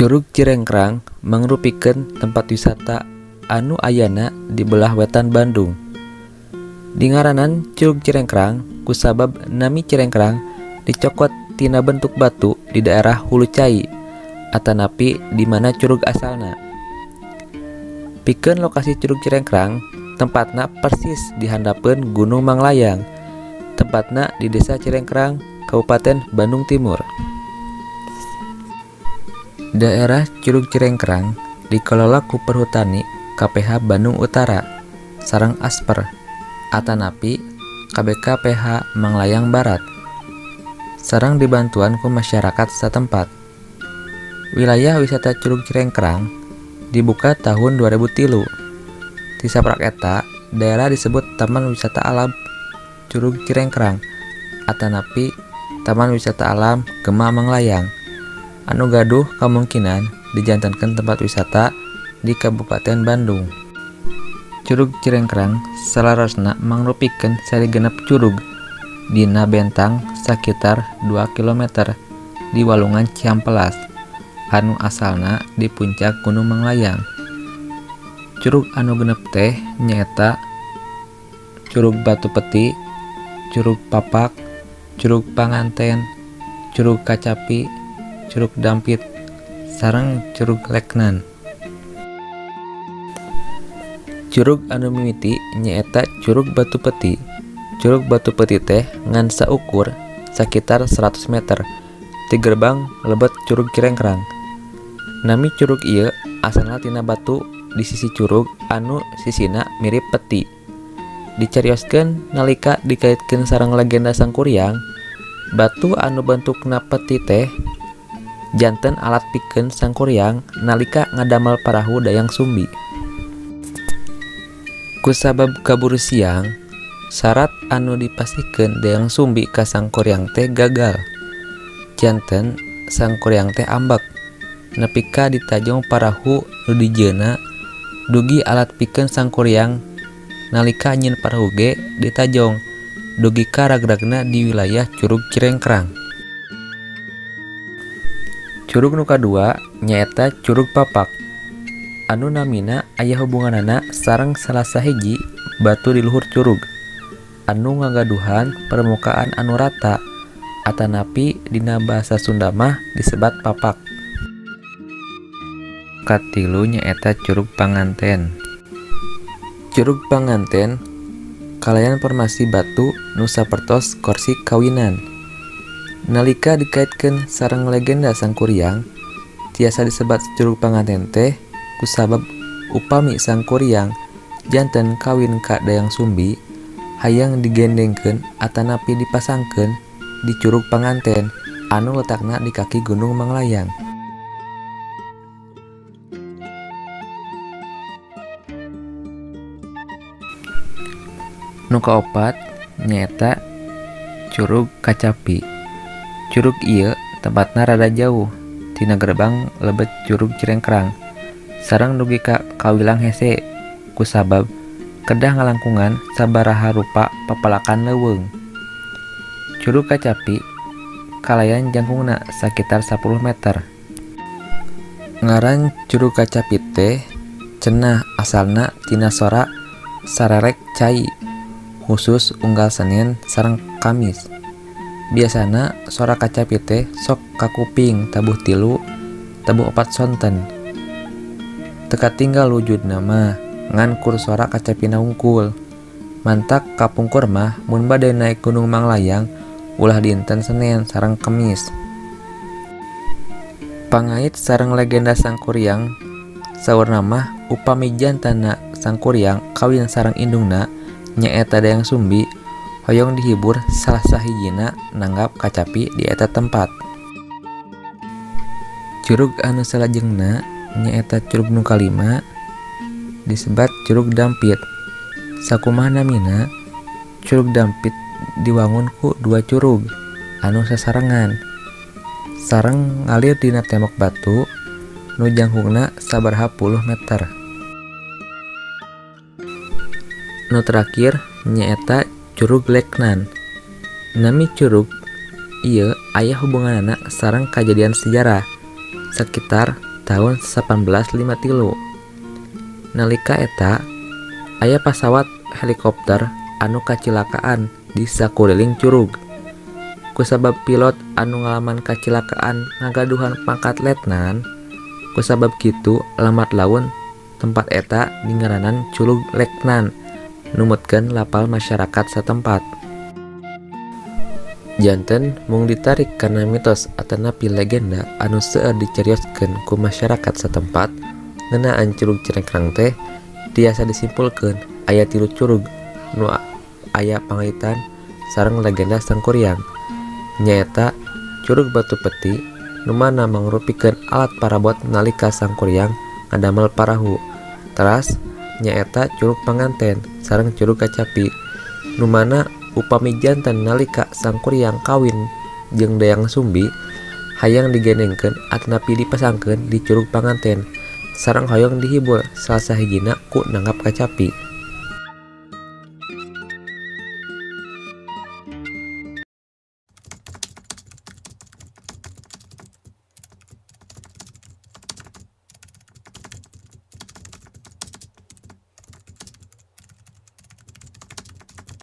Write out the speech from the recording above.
Curug Cirengkrang mangrupikeun tempat wisata anu ayana di belah wetan Bandung. Dingaranan Curug Cirengkrang kusabab nami Cirengkrang dicokot tina bentuk batu di daerah hulu cai atanapi di mana curug asalna. Pikeun lokasi Curug Cirengkrang tempatna persis di handapeun Gunung Manglayang, tempatna di Desa Cirengkrang, Kabupaten Bandung Timur. Daerah Curug Cirengkrang dikelola ku Perhutani KPH Bandung Utara sareng Asper atanapi KBKPH Manglayang Barat sareng dibantuan ku masyarakat satempat. Wilayah wisata Curug Cirengkrang dibuka tahun 2003. Ti saprak eta, daerah disebut Taman Wisata Alam Curug Cirengkrang atanapi Taman Wisata Alam Gema Manglayang anu gaduh kamungkinan dijantenkeun tempat wisata di Kabupaten Bandung. Curug Cirengkrang salarasna mangrupikeun seri 6 curug dina bentang sakitar 2 km di Walungan Cihampelas anu asalna di puncak Gunung Manglayang. Curug anu genep teh nyaeta Curug Batu Peti, Curug Papak, Curug Panganten, Curug Kacapi, Curug Dampit, sareng Curug Leknan. Curug anu mimiti nyaeta Curug Batu Peti. Curug Batu Peti teh ngan saukur sakitar 100 meter ti gerbang lebet Curug Cirengkrang. Nami curug ieu asalna tina batu di sisi curug anu sisina mirip peti. Dicarioskeun nalika dikaitkeun sareng legenda Sangkuriang, batu anu bentukna peti teh janten alat pikeun Sangkuriang nalika ngadamel parahu Dayang Sumbi. Kusabab kaburu siang, sarat anu dipasihkeun Dayang Sumbi ka Sangkuriang teh gagal. Janten Sangkuriang teh ambek, nepi ka ditajong parahu nu dijieunna dugi alat pikeun Sangkuriang nalika nyieun parahu ge ditajong dugi ka ragragna di wilayah Curug Cirengkrang. Curug nu kadua nyaeta Curug Papak anu namina aya hubunganana sareng salah sahiji batu di luhur curug anu ngagaduhan permukaan anu rata atanapi dina bahasa Sunda mah disebat papak. Katilu nyaeta Curug Panganten. Curug Panganten kalayan formasi batu nu sapertos korsi kawinan. Nalika dikaitkeun sareng legenda Sangkuriang, tiasa disebat Curug Panganten teh kusabab upami Sangkuriang janten kawin ka Dayang Sumbi hayang digendengkeun atanapi dipasangkeun di Curug Panganten anu letakna di kaki Gunung Manglayang. Nu kaopat nyaeta Curug Kacapi. Curug ieu tempatna rada jauh tina gerbang lebet Curug Cirengkrang sareng dugi ka kawilang hese kusabab kedah ngalangkungan sabaraha rupa papalakan leuweung. Curug Kacapi kalayan jangkungna sakitar 10 meter. Ngaran Curug Kacapi teh cenah asalna tina sora sarerek cai khusus unggal Senin sareng Kamis. Biasana sora kacapi teh sok kakuping tabuh 3 tabuh 4 sonten. Teu katinggal wujudna mah ngan kur sora kacapina wungkul. Mantak kapungkur mah mun bade naek Gunung Manglayang ulah dinten Senin sareng Kemis. Pangait sareng legenda Sangkuriang saurna mah upami jantana Sangkuriang kawin sareng indungna nyaeta Dayang Sumbi hoyong dihibur salah sahijina nanggap kacapi di eta tempat. Curug anu salajengna nyaeta curug nu kalima disebat Curug Dampit. Sakumaha namina, Curug Dampit diwangun ku 2 curug anu sasarengan sareng ngalir dina tembok batu nu jangkungna sabaraha puluh meter. Nu terakhir nyaeta Curug Leknan. Nami curug ieu aya hubunganana sareng kajadian sejarah sekitar taun 1853. Nalika eta aya pasawat helikopter anu kacilakaan di sakuliling curug. Kusabab pilot anu ngalaman kacilakaan ngagaduhan pangkat letnan, kusabab kitu lambat laun tempat eta dingaranan Curug Letnan numutkeun lapal masyarakat satempat. Janten mung ditarik kana mitos atanapi legenda anu seueur dicarioskeun ku masyarakat satempat ngeunaan Curug Cilengkrang teh tiasa disimpulkeun aya tilu curug nu aya pangaitan sareng legenda Sangkuriang, nyaeta Curug Batu Peti nu mana mangrupikeun alat parabot nalika Sangkuriang ngadamel parahu, teras nyaeta Curug Panganten sareng Curug Kacapi nu mana upami janten nalika Sangkuriang kawin jeung Dayang Sumbi hayang digendengkeun atanapi dipasangkeun di Curug Panganten sareng hoyong dihibur salah sahijina ku nanggap kacapi.